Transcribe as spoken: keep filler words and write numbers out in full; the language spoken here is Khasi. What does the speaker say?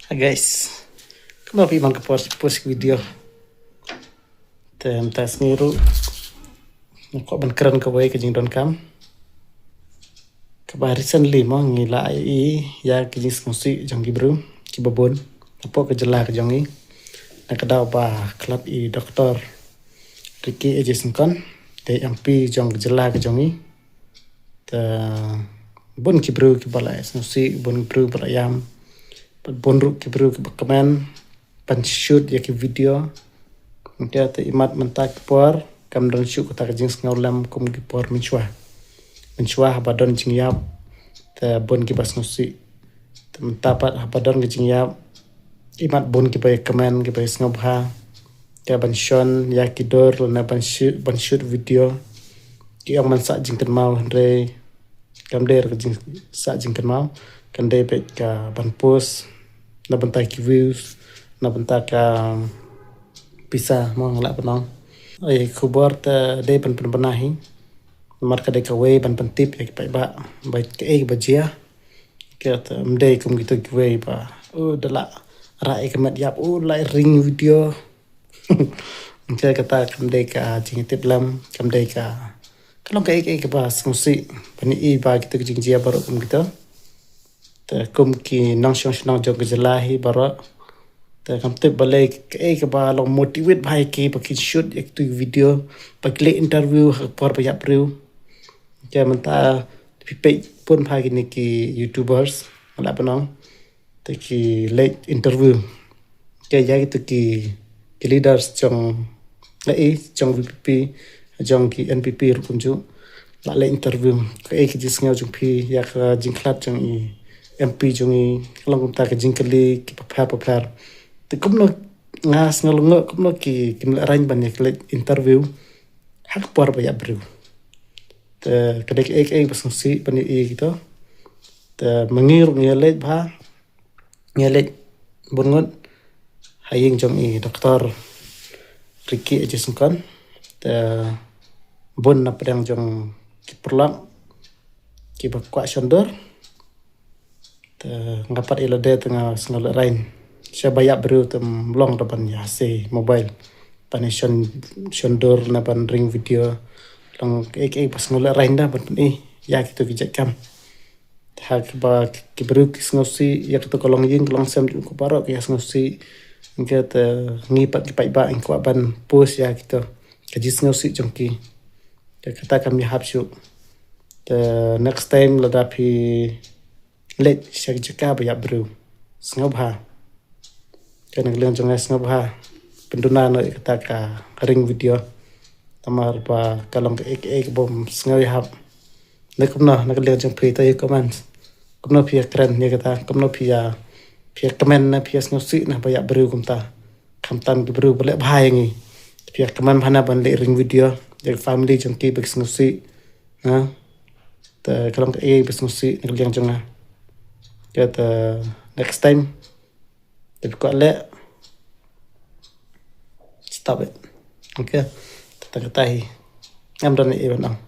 Hi guys, kumno phi man ka por post video? Te mynta sngi ruh nga kwah ban kren kawei ka jingdonkam kaba recently mo ngi la ïohi ïa ka jingsngewsih jong ki briew kiba bun hapoh ka jylla ka jong ngi, na ka daw ba khlad i Doktor Ricky A J Syngkon, te M P jong ka jylla ka jong ngi. Te bun ki briew kiba la sngewsih, bun ki briew ba la ïam, bun ruh ki briew kiba kmen ban shoot ïa ki video. Te, te imat mynta ki por kam don shuh kata ka jingsngewlem kum ki por mynshuwa. Mynshuwa haba don jingïap te bun kiba sngewsih. Te mynta pat haba don ka jingïap, imat bun kiba ïa kmen, kiba ïa sngewbha, te ban shon ïa ki dur lane ban shoot, ban shoot video. Ki ong ban sah jingkynmaw, hynrei kam dei ka jing sah jingkynmaw, kan dei beit ka ban post na bynta ki views, na bynta ka pisa mo, nga lah ban ong. Ai khubor te dei ban pynbna hi, namar ka dei kawei ban pyntip ïa ki paidbah ba kaei ba jia. Ka te ym dei kum kito kiwei ba u da la rah ïa ka met ïap, u la ring video. Te kata kam dei ka jingtip lem, kam dei ka, ka long kaei kaei kaba sngewsih ban ïohi ba kito ki jingjia baroh kum kito. Te kum ki nongshong shnong jong ka jylla hi baroh, te kam tip balei kaei kaba long motivate ba ïa ki ba ki shoot ïa kito ki video, ba ki leh interview ha ka por ba ïap briew. Te mynta phi peit bun bha kine ki YouTubers, nga lah ban ong, te ki leh interview. Te ïa kito ki, ki leaders jong, eh, jong V P P, jong ki N P P ruh kumjuh, la leh interview. Kaei ka jingsngew jong phi ïa ka jingkhlad jong i M P jong ngi, ka long kumta ka jingkylli kiba pher bapher. Te kumno, nga sngew lyngngoh kumno ki, kim lehrain ban ïa ki leh interview ha ka por ba ïap briew. Te ka dei kaei kaei ba sngewsih ban ïohi kito. Te ma ngi ruh ngi ïaleit bha, ngi ïaleit bun ngut ha ïing jong i Doktor Ricky A J Syngkon. Te bun na pdeng jong ki paralok kiba kwah shon dur. Te nga pat ïa lade te nga sngew lehrain. Sha ba ïap briew te ym long da ban ïa sei mobile ban ïa shon, shon dur ne ban ring video. Long kaei kaei ba sngew lehrain da ban pyni ïa kito ki jait kam. Te ha kaba ki briew ki sngewsih ïa kito ka longïing ka longsem jong ki baroh ki ïa sngewsih. Hynrei te ngi pat ki paidbah ngi kwah ban post ïa kito ka jingsngewsih jong ki. Te kata kam ïahap shuh. Te next time lada phi leit sha ki jaka ba ïap briew, sngewbha. Te na ka liang jong nga sngewbha pynduna noh ïa kata ka ring video. Namar ba ka long kaei kaei kabym sngew ïahap. Na kumno na ka liang jong phi te ïa comment. Kumno phi ïa kren ïa kata, kumno phi ïa, phi ïa kmen ne phi ïa sngewsih na ba ïap briew kumta. Khamtam ki briew ba leh bha ïa ngi. Phi ïa kmen bha na ban leh ring video ïa ka family jong ki ba ki sngewsih. Ha? Te ka long kaei ba sngewsih na ka liang jong nga. Te next time te phi kwah leh, stop it. Okay. Te tang kata hi. Ngam don ei ei ban ong.